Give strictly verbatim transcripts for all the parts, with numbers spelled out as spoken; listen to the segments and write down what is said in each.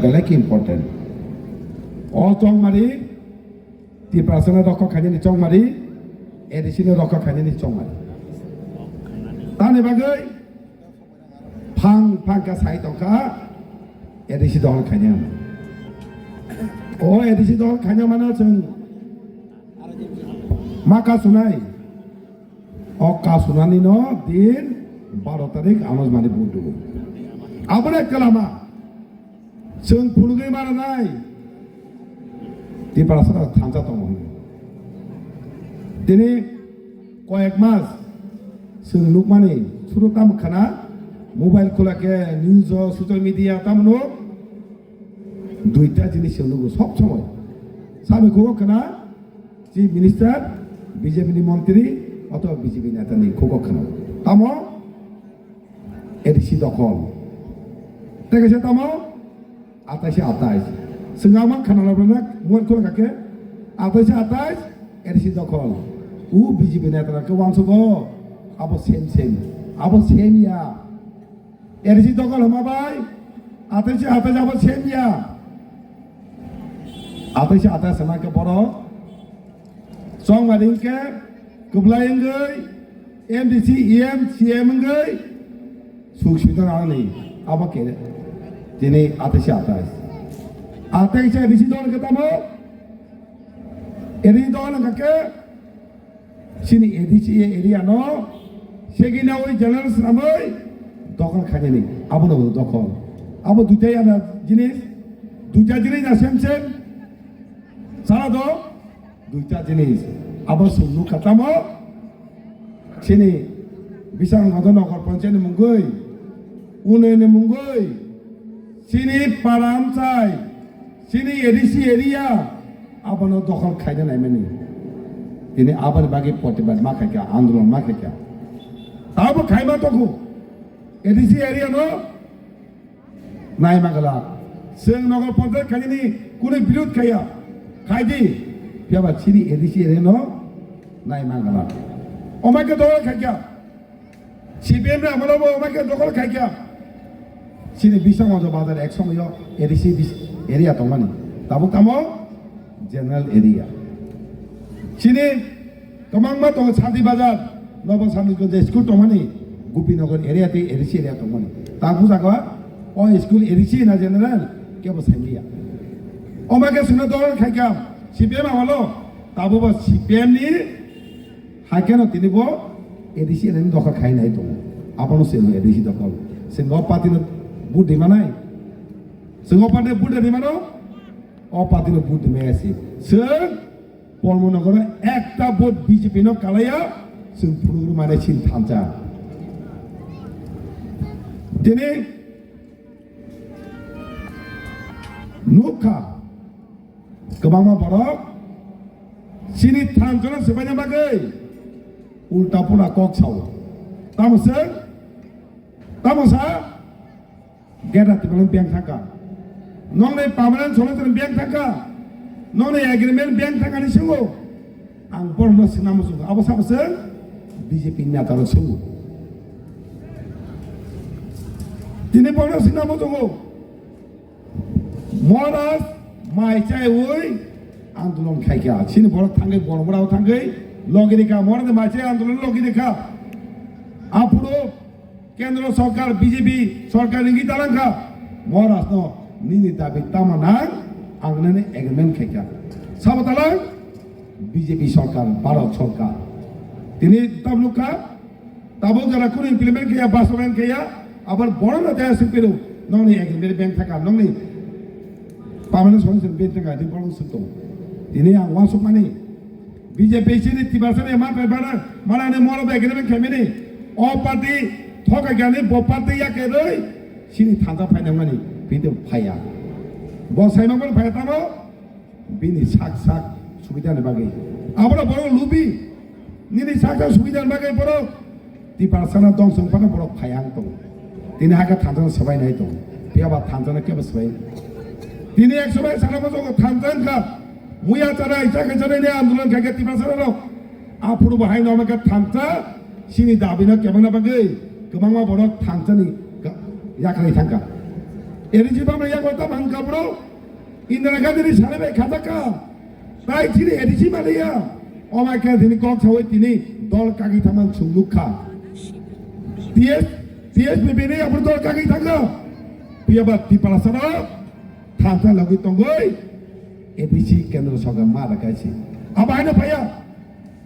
Belai khe important. O chongmari, Tiprasano rokha khainani chongmari, A D C no rokha khainani chongmari. Tamni bagwi phang phang kha sai tongkha A D C dohor khaina. O A D C dohor khaina mano chwng ma kasunai. O kasunani no din baro tarik ano mani vote dugo. Aboni kwlama chwng phunugwi mananai Tiprasa thansa tongo hwnwi. Tini koyek mas chwng nukmani suru tamo khana mobile khula khe news o social media tamo nuk. Duita jinis se nugo sob somoi. Sami kugo khna Chief Minister, B J P ni montri, oto B J P neta ni kugo khna. Tamo A D C dokhol. Tei kaisa tamo atais atais. Sengama khna labrana muan khol kake atais atais A D C dokhol. U B J P neta ke wansugo abo same same. Abo same ya. A D C dokhol hwnma bai, atais atais abo same ya. Atais atais hwnma khe borok chongmari hwnkhe kwplai wngwi M D C, E M, C M wngwi suk sui tong ani abo khe tini atais atais. Atais A D C dokhol khe tamo, A D C dokhol hwnkha khe Chini A D C area no seginawi general swnamwi dokhol khainani. Abono dokhol. Abo duita yana jinis, duita jinis na sem sem. Sara do duita jinis. Abo sumnu khatamo chini Bisang Nogor Panchayat ni mungwi, Unoi ni mungwi, Chini para amchai, chini A D C area, abono dokhol khaina naimani. Tini aboni bagwi protibad ma khaikha, andolon ma khaikha. Tabo khaima tokhu, A D C area no naima gala. Chwng Nogor Panchayat khainani kunu birud khaiya, khaidi, phiyaba chini A D C area no naima gala. Omai khe dokhol khaikha. C P M ni amolo bo omai khe dokhol khaikha. Chini Biswanath Bazar ek somoyo A D C bis-, area tongmani. Tabuk tamo general area. Chini kwbangma tongo Santi Bazar, Nobo Santi Bazar school tongmani, Gopinagar area tei A D C area tongmani. Ta bujago o school A D C na general kebo saimliya. Omai khe chwngno dokhol khaikha C P M amolo, tabuk bo C P M ni Hai kheno tini bo A D C ni dokhol khai nai tongo. Abono se A D C dokhol. Chwng o party no vote di manai. Chwng o party no vote di mano. O party no vote di maya se. Chwng Polmo Nogoro ekta vote B J P no kalaya. Chwng phunugwi mane sin thansa. Tini nukha. Kwbangma borok chini thansa no swbaina bagwi ulta pura kok sao. Tamo se? Tamo sa? Geda tibalo beng thangka. Nongni permanent solution beng thangka. Nongni agreement beng thangka ni sungo. Ang borokno swngna muchungo. Abo sabo se B J P neta rok sungo. Tini borokno swngna muchungo. Moras mai chaiwi andolon khaikha. Chini borok thangwi borok borok thangwi logi rikha. Moras mai chai andolon logi rikha. Aphuru kendro sorkar B J P sorkar ringwi talangkha. Moras no nini dabi tamo nang ang nini agreement khaikha. Sabo talang B J P sorkar, Bharat sorkar. Tini tabuk kha. Tabuk jora kunu implement kaya, bastabayan kaya, abar borok no jaya sing piru, nongni agreement beng thaka, nongni permanent solution beng thaka, di borok sing tongo. Tini ang uansuk mani, B J P chini Tiprasa ni ma pai bana, mana ni moro bai agreement khaimani, o party thoka gani, bo party ya ke roi, chini thansa phaina mani, bini phaya. Bo saima mani phaya tamo, Bini sak sak subida ni bagwi. Aboro borok lubi. Nini sak sak subida ni bagwi borok Tiprasano dong song phano borok phai ang tongo. Tini hakhe thansa no swbai nai tongo. Phiya ba thansa no kebo swbai. Tini ek swbai sana bo jogo thansa wngkha. Muya chara isa khe chara ni andolon khaikhe Tiprasano rok. Aphuru bo hai no khe thansa chini dabi no kebangna bagwi kwbangma borok thansa ni ga-, yakarwi thangkha. Eri jibam yakarwi ta mangkha borok. Indira Gandhi ni sari bai khajak kha. Tai chini A D C maliya. Omai khe tini kok sawi tini dol kagwi thangma chwng nuk kha. T S, T S P P ni abo dol kagwi thangkha. Phiyaba Tiprasa no thansa logwi tongwi A D C kendro sorkar ma da kaisi. Abo haino phaiya.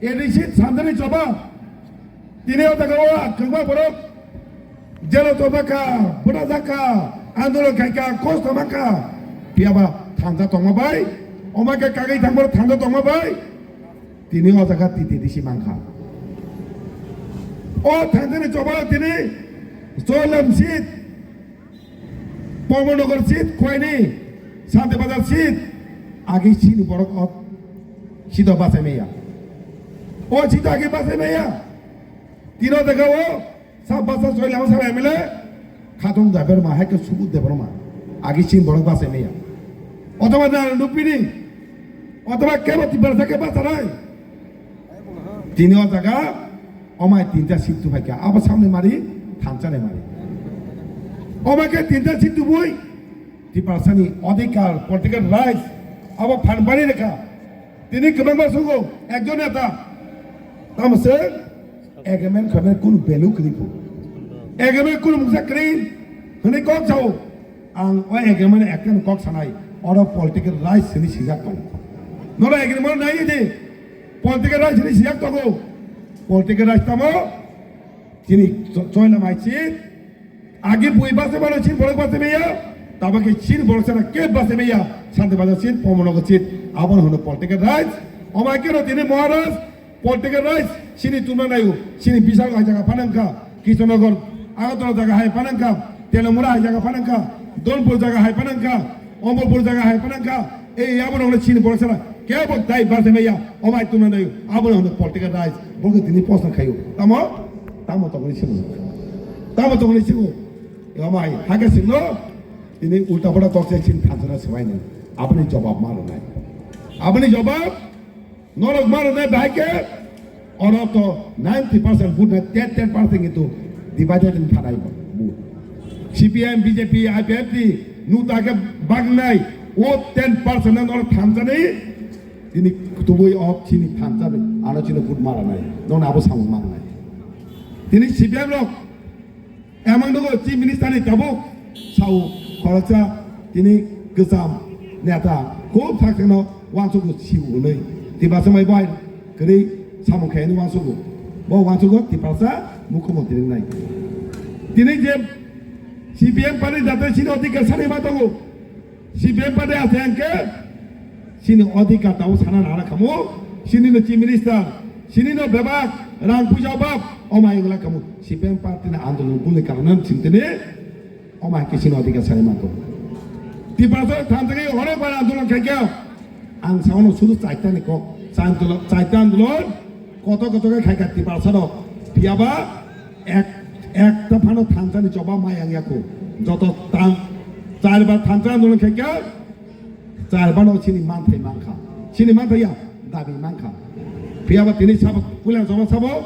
A D C thansa ni choba. Tini o jaga o kwbangma borok jelo tobakha, bwrajak kha, andolon khai kha, kosto mankha. Phiyaba thansa tongma bai, omai khe kagwi thangbo thansa tongma bai. Tini o jaga T T D C mankha. O thansa ni choba tini Choilam seat, Pomornagar seat, Khwaini, Santi Bazar seat, agi chini borok o seat o bachai maya. O seat o agi bachai maya. Tino dega o, sa basa Choilam sa M L A, Khatung Debbarma, hai ke Subudh Debbarma. Agi chini borok bachai maya. Otoba na nupini, otoba kebo Tiprasa ke bachanai. Tini o jaga, omai tinta seat tu phaikha, abo samni mari, thansa ni mari. Omai khe tinta seat tu bui, Tiprasa ni odhikar, political rights, abo phan bani rekha. Tini kwbangma sugo, ekjon neta, tamo se, agreement khabe kunu value kwrwi phu. Agreement kunu mungsa kwrwi, hwnwi kok sao. Ang o agreement ni ekta kok sanai, oro political rights hwnwi sijak tongo. Noro agreement nai di, political rights hwnwi sijak tongo. Political rights tamo, chini Cho-, Choilam hai seat, agi bui base mano chini borok base meya, tabake chini borok sana ke base meya, Santi Bazar seat, Pomornagar seat, abono hwno political rights. Omai khe no tini Maharaj, political rights, chini tuma nayo, chini bisal hai jaga phanangkha, Kishanagar, Agartala jaga hai phanangkha, Telamura hai jaga phanangkha, Donpur jaga hai phanangkha, Omorpur jaga hai phanangkha, ei abo nokle chini borok sana, kebo tai base meya, omai tuma nayo, abo nokle political rights, bo khe tini post khayo, tamo, tamo tongni simu, tamo tongni simu, omai, hake singno, tini ulta pura tokse chini thansana swai nai, aboni jawab ma rwnai, aboni jawab, Norok mano de bahai ke, oro to ninety percent vote na ten ten percent kintu divided in thanai vote. C P M, B J P, I P F T, nuta ke bagnai, o ten percent na norok thansa ni, tini tubui o chini thansa ni, ano chini vote mara nai, non abo samung mara nai. Tini C P M rok, Emang nogo Chief Minister ni tabuk sao khoroksa tini kwcham neta khub sakhe no uansukgo siu hwnwi. Tiprasa mai bai kwrwi samung khaini uansukgo. Bo uansukgo Tiprasa Mukhyamantri wngnai. Tini je C P M party jate sini odhikar sani ma tongo. C P M party ase hwnkhe chini odhikar tao sana nana khamu, chini no Chief Minister, chini no bebak rang puisa obab, omai wngla khamu, C P M party ni andolon bumni karone chwng tini omai khe chini odhikar sai manto. Tiprasa thanjagwi onek bar andolon khaikha, ang saono sudu chaita ni kok, chaita andolon, chaita andolon, koto koto khe khaikha Tiprasa rok, phiyaba Ek, ekta phano thansa ni choba mai ang yaku. Joto tang, char bar thansa andolon khaikha, char bar no chini manthai mankha. Chini manthai ya, dabi mankha. Phiyaba tini sabo, puila choba sabo.